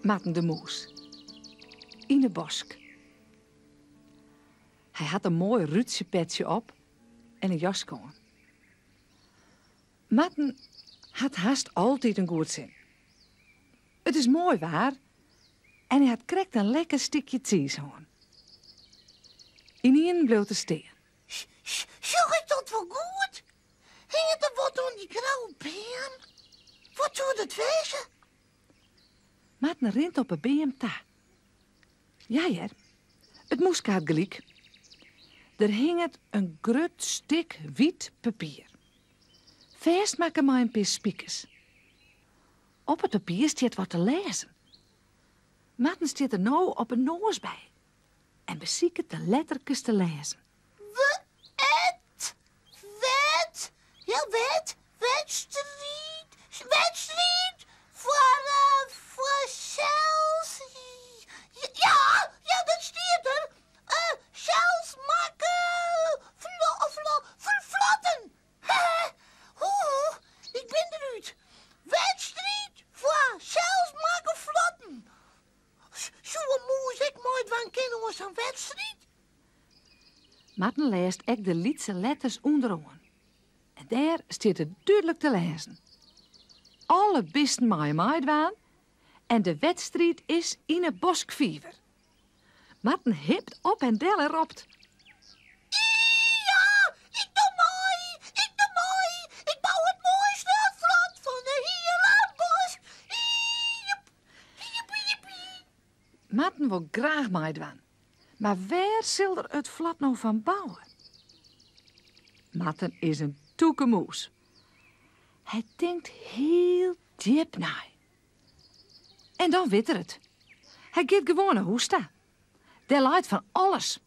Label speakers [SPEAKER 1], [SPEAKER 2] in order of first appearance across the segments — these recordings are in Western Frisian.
[SPEAKER 1] Marten de Mûs. Yn 'e bosk. Hy hat in moai rútsjepetsje op en in jaske oan. Marten hat hast altyd in goed sin. It is moai waar en hy hat krekt in lekker stikje tsiis hân. Ynienen bliuwt er stean.
[SPEAKER 2] Sjoch ik dat wol goed? Hinget der wat oan dy grauwe beam? Wat soe dat wêze?
[SPEAKER 1] Marten rint op 'e beam ta. Ja hear, it mûske hat gelyk. Der hinget in grut stik wyt papier. Fêstmakke mei in pear spikers. Op it papier stiet wat te lêzen. Marten stiet der no op 'e noas by en besiket de letterkes te lêzen.
[SPEAKER 2] Wet, wet, ja wet, wedstriid, wedstriid foar eh, foar sels. Ja, ja, dat stiet der. Uh, selsmakke flo, flo, flotten. Oeh, ik bin derút. Wedstriid foar selsmakke flotten. Soe in mûs ek meidwaan kinne oan sa'n wedstriid?
[SPEAKER 1] Marten lêst ek de lytse letters ûnderoan. En dêr stiet it dúdlik te lêzen. Alle bisten meie meidwaan en de wedstriid is yn 'e boskfiver. Marten hipt op en del en ropt.
[SPEAKER 2] Ja, ik doe mei, ik doe mei. Ik bou it moaiste flot fan de hiele bosk. Jip, jip, jip.
[SPEAKER 1] Marten wol graach meidwaan, mar wêr sil er it flot no fan bouwe? Marten is in tûke mûs. Hy tinkt hiel djip nei. En dan wit er it. Hy giet gewoan nei hûs ta. Dêr leit fan alles.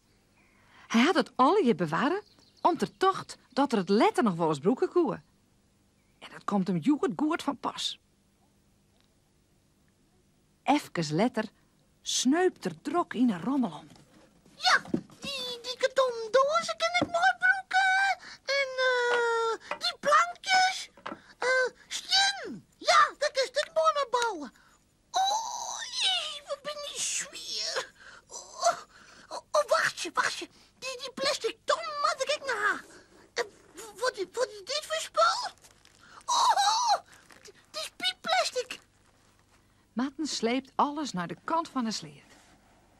[SPEAKER 1] Hy hat it allegear bewarre om't er tocht dat er it letter noch wolris brûke koe. En dat komt him hjoed goed fan pas. Efkes letter sneupt er drok yn 'e rommel om.
[SPEAKER 2] Ja, dy, dy kartonnen doazen kin ik moai brûke. En eh, dy plankjes. Uh, stiennen. Ja, dêr kinst ek moai mei bouwe. Oh, wat bin dy swier. Oh, oh, wachtsje, wachtsje. Dy, dy plastic ton moat ik ek noch ha. Wat, wat is dit foar spul? Oh, dit is piipplastic.
[SPEAKER 1] Marten sleept alles nei de kant fan 'e sleat.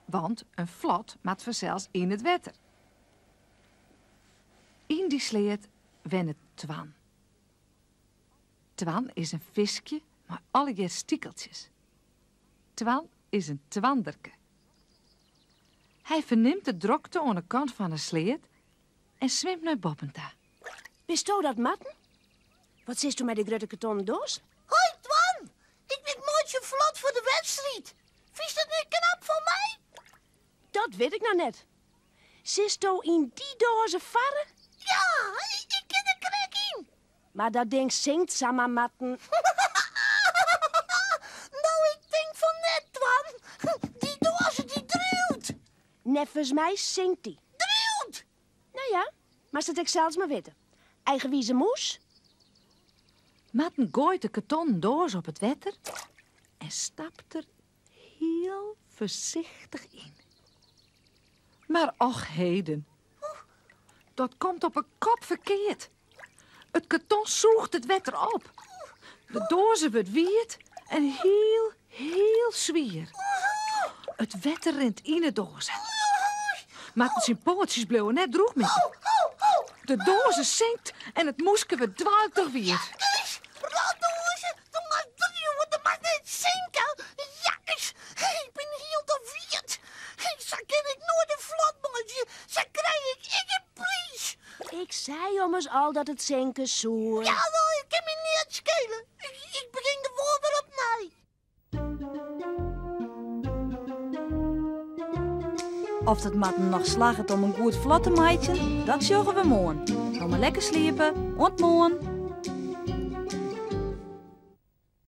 [SPEAKER 1] Want in flot moat fansels yn it wetter. Yn dy sleat wennet Twan. Twan is in fiskje mei allegear stikeltsjes. Twan is in twanderke. Hy fernimt de drokte oan 'e kant fan 'e sleat en swimt nei boppen ta.
[SPEAKER 3] Bisto dat, Marten? Wat sisto mei dy grutte kartonnen doas?
[SPEAKER 2] Hoi Twan, ik ik meitsje in flot foar de wedstriid. Fynst it net knap fan my?
[SPEAKER 3] Dat wit ik noch net. Silsto yn dy doaze farre?
[SPEAKER 2] Ja, ik kin der krekt yn.
[SPEAKER 3] Mar dat ding sinkt samar, Marten.
[SPEAKER 2] No, ik tink fan net, Twan. Dy doaze dy driuwt.
[SPEAKER 3] Neffens my sinkt dy.
[SPEAKER 2] Driuwt!
[SPEAKER 3] No ja, moatst it ek sels mar witte. Eigenwize mûs.
[SPEAKER 1] Marten goait de kartonnen doas op it wetter en stapt der hiel foarsichtich yn. Mar och heden, dat komt op 'e kop ferkeard. It karton sûcht it wetter op. De doaze wurdt wiet en hiel, hiel swier. It wetter rint yn 'e doaze. Marten syn poatsjes bliuwe net drûch mear. De doaze sinkt en it mûske wurdt dwalik troch wiet.
[SPEAKER 2] Jakkes, rotdoaze, do moatst driuwe, do moatst net sinke. Jakkes, ik bin hielendal wiet. Sa kin ik noait in flot meitsje, sa krij ik ek in priis.
[SPEAKER 3] Ik sei ommers al dat it sinke soe.
[SPEAKER 2] Ja, no, it kin my neat skele. Ik begjin gewoan wer opnij.
[SPEAKER 4] Oft it Marten noch slagget om in goed flot te meitsjen, dat sjogge we moarn. No mar lekker sliepe. Oant moarn.